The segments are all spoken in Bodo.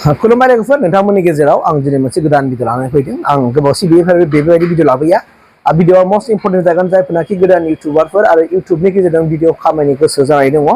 खुलुमबाय लोगोफोर नोंथांमोननि गेजेराव आं दिनै मोनसे गोदान भिडिअ लानानै फैदों आं गोबाव सिबिनिफ्राय बेबायदि भिडिअ लाबोया भिडिअआ मोस्ट इम्पर्टेन्ट जागोन जायफोरनाखि गोदान इउटुबारफोर आरो इउटुबनि गेजेरजों भिडिअ खामायनो गोसो जानाय दङ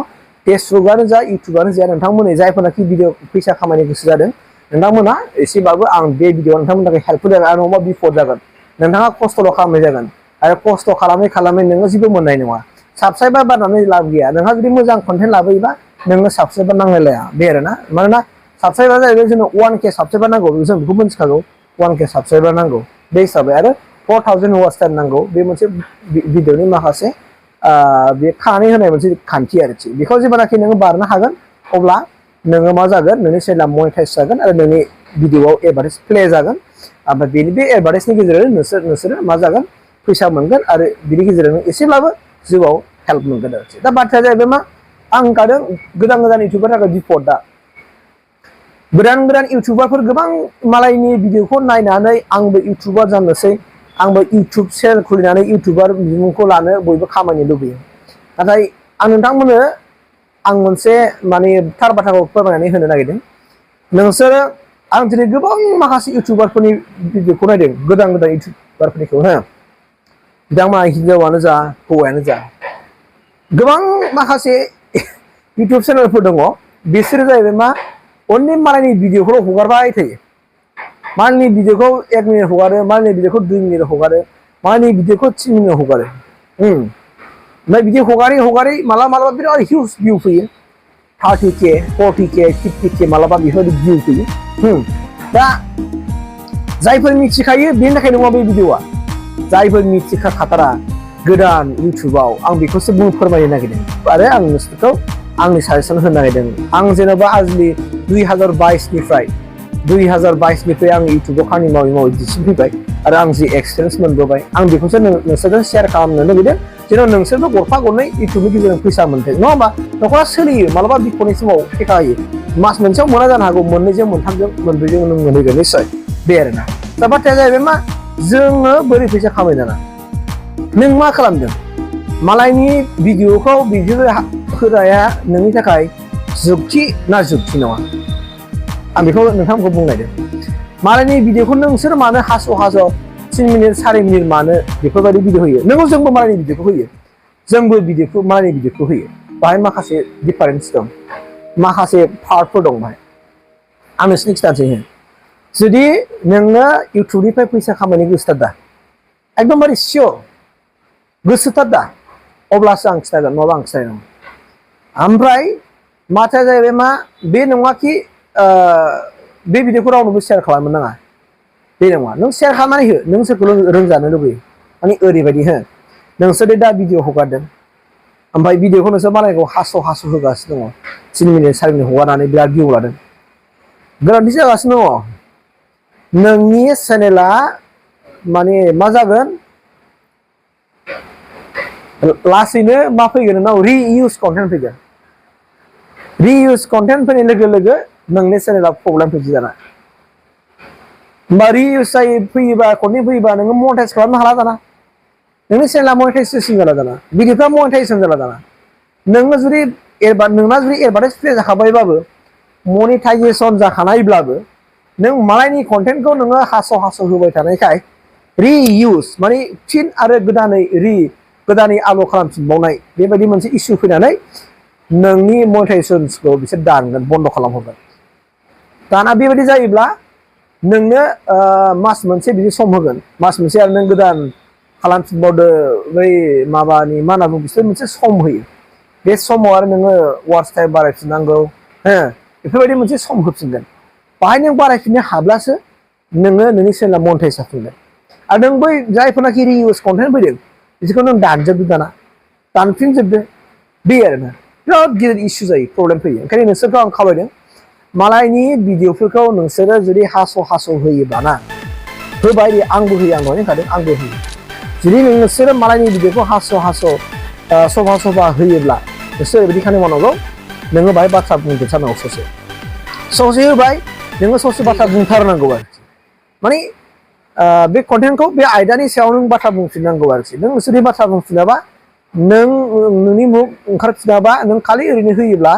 फेसबुकआनो जा इउटुबानो जा नोंथांमोननि जायफोरनाखि भिडिअ फैसा खामायनो गोसो जादों नोंथांमोना एसेबाबो आं बे भिडिअआ नोंथांमोननि थाखाय हेल्पफुल जागोन आरो नङाबा बिपद जागोन नोंथाङा खस्थ'ल' खालामनाय जागोन आरो खस्थ' खालामै नोङो जेबो मोननाय नङा साबस्क्राइबार बारनानै लाब गैया नोंहा जुदि मोजां कन्टेन्ट लाबोयोबा नोङो साबस्क्राइबार नांलायलाया बे आरोना मानोना साबस्क्राइबार जाहैबाय जोंनो 1K साबस्क्राइबार नांगौ जों बेखौ मिथिखागौ 1K साबस्क्राइबार नांगौ बे हिसाबै आरो 4000 वाच टाइम नांगौ बे मोनसे भिडिअनि माखासे बे खानानै होनाय मोनसे खान्थि आरोखि बेखौ जेब्लानाखि नोङो बारनो हागोन अब्ला नोङो मा जागोन नोंनि चेनेला मनिटाइज जागोन आरो नोंनि भिडिअआव एडभार्टाइज प्ले जागोन ओमफ्राय बेनि बे एडभार्टाइजनि गेजेरजों नोंसोरो मा जागोन फैसा मोनगोन आरो बिनि गेजेरजों एसेब्लाबो जिउआव हेल्प मोनगोन आरोखि दा बाथ्राया जाहैबाय मा आं ओंखारदों गोदान इउटुबार थाखाय बिपद दा गोदान इउटुबारफोर गोबां मालायनि भिडिअखौ नायनानै आंबो इउटुबार जानोसै आंबो इउटुब चेनेल खुलिनानै इउटुबार बिमुंखौ लानो बयबो खामायनो लुबैयो नाथाय आं नोंथांमोननो आं मोनसे माने थार बाथ्राखौ फोरमायनानै होनो नागिरदों नोंसोरो आं दिनै गोबां माखासे इउटुबारफोरनि भिडिअखौ नायदों गोदान इउटुबारफोरनिखौ बिथांमोना हिनजावानो जा हौवायानो जा गोबां माखासे इउटुब चेनेलफोर दङ बिसोरो जाहैबाय मा अनलि मालायनि भिडिअखौ हगारबाय थायो मालायनि भिडिअखौ 1 मिनिट हगारो मालायनि भिडिअखौ 2 मिनिट हगारो मालायनि भिडिअखौ 3 मिनिट हगारो ओमफ्राय बिदि हगारै मालाबा बिराद हिउज भिउ फैयो 30K 40K 50K मालाबा बेफोरबायदि भिउ फैयो दा जायफोर मिथिखायो बेनि थाखाय नङा बे भिडिअआ जायफोर मिथिखाथारा गोदान इउटुबाव आं बेखौसो फोरमायनो नागिरदों आरो आं नोंसोरखौ आंनि साजेसन होनो नागिरदों आं जेनेबा आजलि 2022निफ्राय आं इउटुबाव खामानि मावै दिसिम फैबाय आरो आं जि एक्सपिरियेन्स मोनबोबाय आं बेखौसो नोंसोरजों शेयार खालामनो लुबैदों जेन' नोंसोरबो गरफा गरनै इउटुबनि गेजेरजों फैसा मोनथों नङा होमबा न'खरा सोलियो मालाबा बिपदनि समाव टेका होयो मास मोनसेयाव मोना जानो हागौ मोननैजों मोनथामजों मोनब्रैजों नों मोनहैगोन निश्चय बे आरोना दा बाथ्राया जाहैबाय मा जोङो बोरै फैसा खामायनाङा नों मा खालामदों मालायनि भिडिअखौ भिडिअ होनाया नोंनि थाखाय जुक्ति ना जुक्ति नङा आं बेखौ नोंथांमोनखौ बुंनायदों मालायनि भिडिअखौ नोंसोर मानो हास' 3 मिनिट 4 मिनिट मानो बेफोरबायदि भिडिअ होयो नोंगौ जोंबो मालायनि भिडिअखौ होयो जोंबो मालायनि भिडिअखौ होयो बाहाय माखासे डिफारेन्स दं माखासे पार्टफोर दं बाहाय आं नोंसोरनि खिथानोसै जुदि नोङो इउटुबनिफ्राय फैसा खामायनो गोसोथार दा एकदमबारे सियर गोसोथार दा अब्लासो आं खिथागोन नङाबा आं खिथानाय नङा ओमफ्राय माथाया जाहैबाय मा बे नङाखि बे भिडिअखौ रावनोबो शेयार खालामनो नाङा बे नङा नों शेयार खालामनानै हो नों सोरखौ रोंजानो लुबैयो माने ओरैबायदि नोंसोर दा भिडिअ हगारदों ओमफ्राय भिडिअखौ नोंसोर मालायखौ हास' होगासिनो दङ 3 मिनिट 4 मिनिट हगारनानै बिराद भिउ लादों गोरोन्थि जागासिनो दङ नोंनि चेनेला माने मा जागोन लासैनो मा फैगोन नोंनाव रिइउज कन्टेन्ट फैगोन रिइउज कन्टेन्ट फैनाय लोगो लोगो नोंनि चेनेला प्रब्लेम फैदि जाना होमबा रिइउज फैयोबा कन्टेन्ट फैयोबा नोङो मनिटाइज खालामनो हाला दाना नोंनि चेनेला मनिटाइजेसन जाला दाना भिडिअफ्रा मनिटाइजेसन जाला दाना नोङो जुदि नोंना जुदि एडभार्टाइज प्ले जाखाबायबाबो मनिटाइजेसन जाखानायब्लाबो नों मालायनि कन्टेन्टखौ नोङो हास' होबाय थानायखाय रिइउज माने फिन आरो गोदानै आपल'ड खालामफिनबावनाय बेबायदि मोनसे इस्यु फैनानै नोंनि मनिटाइजेसनखौ बिसोर दानगोन बन्द' खालामहरगोन दाना बेबायदि जायोब्ला नोंनो मास मोनसे बिदि सम होगोन मास मोनसे आरो नों गोदान खालामफिनबावदो बै माबानि मा होनना बुङो बिसोर मोनसे सम होयो बे समाव आरो नोङो वाच टाइम बारायफिननांगौ बेफोरबायदि मोनसे सम होफिनगोन बाहाय नों बारायफिननो हाब्लासो नोङो नोंनि चेनेला मनिटाइज जाफिनगोन आरो नों बै जायफोरनाखि रिइउज कन्टेन्ट फैदों बिसोरखौ नों दानजोबदो दाना दानफिनजोबदो बे आरोना बिराद गिदिर इस्यु जायो प्रब्लेम फैयो ओंखायनो नोंसोरखौ आं खावलायदों मालायनि भिडिअफोरखौ नोंसोरो जुदि हास' होयोब्लाना होबाय आंबो होयो आं दहाय होनखादों आंबो होयो जुदि नोंसोरो मालायनि भिडिअखौ हास' सफा होयोब्ला नोंसोर ओरैबायदि खामानि मावनांगौ नोङो बाहाय बाथ्रा बुंदेरथारनांगौ ससे होबाय नोङो ससे बाथ्रा बुंथारनांगौ आरोखि माने बे कन्टेन्टखौ बे आयदानि सायाव नों बाथ्रा बुंफिननांगौ आरोखि नों जुदि बाथ्रा बुंफिनाबा नोंनि मुख ओंखारफिनाबा नों खालि ओरैनो होयोब्ला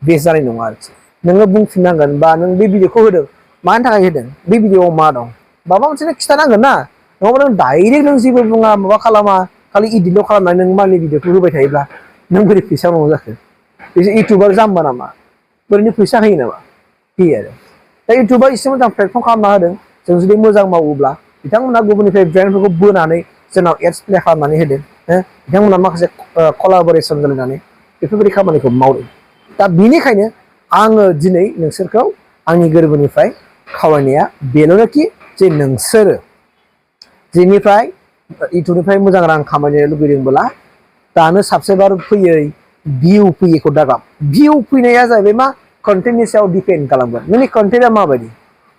बेस जानाय नङा आरोखि नोङो बुंफिननांगोन बा नों बे भिडिअखौ होदों मानि थाखाय होदों बे भिडिअआव मा दं माबा मोनसे खिथानांगोन ना नङाबा नों डाइरेक्ट नों जेबो बुङा माबा खालामा खालि इडिटल' खालामनानै नों मालायनि भिडिअखौ होबाय थायोब्ला नों बोरै फैसा मोननांगौ जाखो बे इउटुबार जाम्बा नामा ओरैनो फैसा होयो नामा होयो आरो दा इउटुबा एसे मोजां प्लेटफर्म खालामना होदों जों जुदि मोजां मावोब्ला बिथांमोना गुबुननिफ्राय ब्रेन्डफोरखौ बोनानै जोंनाव एड्स प्ले खालामनानै होदों बिथांमोना माखासे कलाबरेसन जालायनानै बेफोरबायदि खामानिखौ मावदों दा बेनिखायनो आङो दिनै नोंसोरखौ आंनि गोरबोनिफ्राय खावलायनाया बेनोखि जे नोंसोरो जेनिफ्राय इउटुबनिफ्राय मोजां रां खामायनो लुगैदोंब्ला दानो साबस्क्राइबार फैयै भिउ फैयैखौ दागाब भिउ फैनाया जाहैबाय मा कन्टेन्टनि सायाव डिपेन्ड खालामगोन नोंनि कन्टेन्टआ माबायदि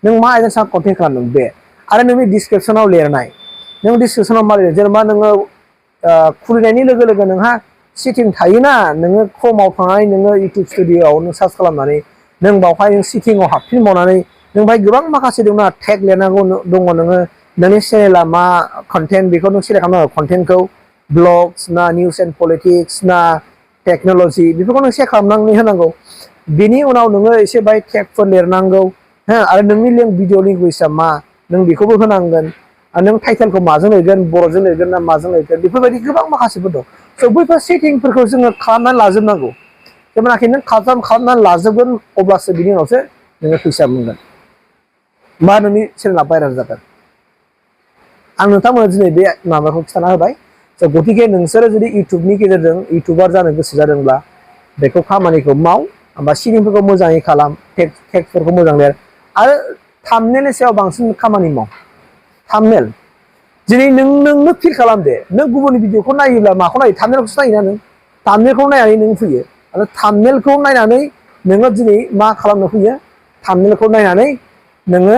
नों मा आयदानि सायाव कन्टेन्ट खालामदों बे आरो नोंनि डिसक्रिपसनाव लिरनाय नों डिसक्रिपसनाव मा लिरो जेनेबा नोङो खुलिनायनि लोगो लोगो नोंहा सेटिं थायोना नोङो क्रमाव थांनानै नोङो इउटुब स्टुडिअ'आव नों सार्च खालामनानै नों बावहाय नों सेटिंआव हाबफिनबावनानै नों बाहाय गोबां माखासे दंना टेग लिरनांगौ दङ नोङो नोंनि चेनेला मा कन्टेन्ट बेखौ नों सेलेक्ट खालामनांगौ कन्टेन्टखौ ब्लग्स ना निउस एन्ड पलिटिक्स ना टेक्न'लजि बेफोरखौ नों सेलेक्ट खालामनानै होनांगौ बेनि उनाव नोङो एसे बाहाय टेगफोर लिरनांगौ आरो नोंनि भिडिअ लेंगुवेजआ मा नों बेखौबो होनांगोन आरो नों टाइटेलखौ माजों लिरगोन बर'जों लिरगोन ना माजों लिरगोन बेफोरबायदि गोबां माखासेफोर दं स' बैफोर सेटिंफोरखौ जोङो खालामनानै लाजोबनांगौ जेब्लानाखि नों खालामनानै लाजोबगोन अब्लासो बिनि उनावसो नोङो फैसा मोनगोन मा नोंनि चेनेला भाइरेल जागोन आं नोंथांमोननो दिनै बे माबाखौ खिथाना होबाय स' गतिके नोंसोरो जुदि इउटुबनि गेजेरजों इउटुबार जानो गोसो जादोंब्ला बेखौ खामानिखौ माव बा सिडिंफोरखौ मोजाङै खालाम टेक्सफोरखौ मोजां लिर आरो थाम्बनेलनि सायाव बांसिन खामानि माव थाम्बनेल दिनै नोंनो फिल खालामदे नों गुबुननि भिडिअखौ नायोब्ला माखौ नायो थाम्बनेलखौसो नायोना नों थाम्बनेलखौ नायनानै नों फैयो आरो थाम्बनेलखौ नायनानै नोङो दिनै मा खालामनो फैयो थाम्बनेलखौ नायनानै नोङो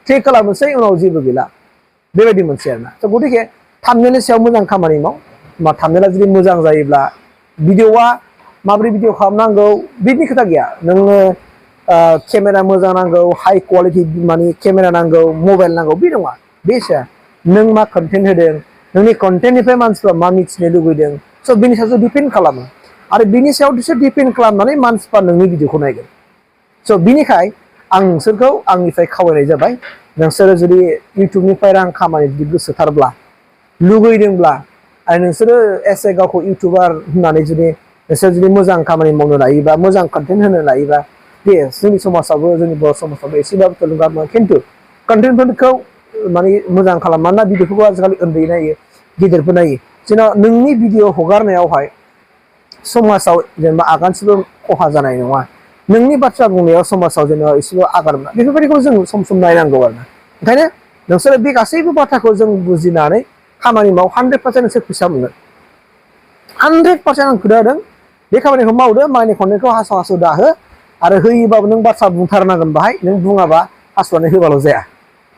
क्लिक खालामनोसै उनाव जेबो गैला बेबायदि मोनसे आरोना स' गतिके थाम्बनेलनि सायाव मोजां खामानि माव मा थाम्बनेला जुदि मोजां जायोब्ला भिडिअआ माबोरै भिडिअ खालामनांगौ बिनि खोथा गैया नोङो केमेरा मोजां नांगौ हाइ क्वालिटि माने केमेरा नांगौ मबाइल नांगौ बे नङा बेसो नों मा कन्टेन्ट होदों नोंनि कन्टेन्टनिफ्राय मानसिफ्रा मा मिथिनो लुबैदों स' बिनि सायावसो डिपेन्ड खालामो आरो बिनि सायाव बिसोर डिपेन्ड खालामनानै मानसिफ्रा नोंनि भिडिअखौ नायगोन स' बिनिखाय आं नोंसोरखौ आंनिफ्राय खावलायनाय जाबाय नोंसोरो जुदि इउटुबनिफ्राय रां खामायनो जुदि गोसोथारब्ला लुगैदोंब्ला आरो नोंसोरो एसे गावखौ इउटुबार होननानै जुदि नोंसोर जुदि मोजां खामानि मावनो लायोबा मोजां कन्टेन्ट होनो लायोबा दे जोंनि समाजावबो जोंनि बर' समाजावबो एसेबाबो थुलुंगा मोनो खिन्थु कन्टेन्टफोरखौ माने मोजां खालाम मानोना भिडिअफोरखौ आजिखालि उन्दै नायो गिदिरबो नायो जोंना नोंनि भिडिअ हगारनायावहाय समाजाव जेनेबा आगानसेबो खहा जानाय नङा नोंनि बाथ्रा बुंनायाव समाजाव जेनेबा एसेल' आगान मोना बेफोरबायदिखौ जों सम सम नायनांगौ आरोना ओंखायनो नोंसोरो बे गासैबो बाथ्राखौ जों बुजिनानै खामानि माव 100% नोंसोर फैसा मोनगोन 100% आं खोथा होदों बे खामानिखौ मावदो मालायनि कन्टेन्टखौ हास' हास' दाहो आरो होयोबाबो नों बाथ्रा बुंथारनांगोन बाहाय नों बुङाबा हास'नानै होबाल' जाया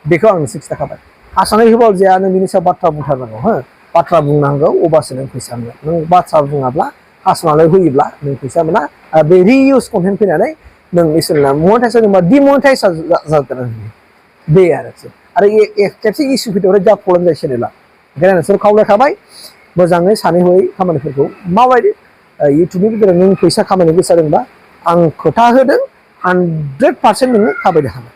बेखौ आं नोंसोर खिथाखाबाय हास'नानै होबाल' जाया नों बिनि सायाव बाथ्रा बुंथारनांगौ हो बाथ्रा बुंनांगौ अब्लासो नों फैसा मोनगोन नों बाथ्रा बुङाब्ला हास'नानै होयोब्ला नों फैसा मोना बे रिइउस कन्टेन्ट फैनानै नोंनि चेनेला मनेटाइज जादोंबा डिमनेटाइज जागोन बे आरो खेबसे इसु फैदोंब्ला जा प्रब्लेम जायो चेनेला ओंखायनो नोंसोर खावलायखाबाय मोजाङै सानै हयै खामानिफोरखौ मावलायदो इउटुबनि गेजेरजों नों फैसा खामायनो गोसो जादोंबा आं खोथा होदों 100% नोङो खामायनो हागोन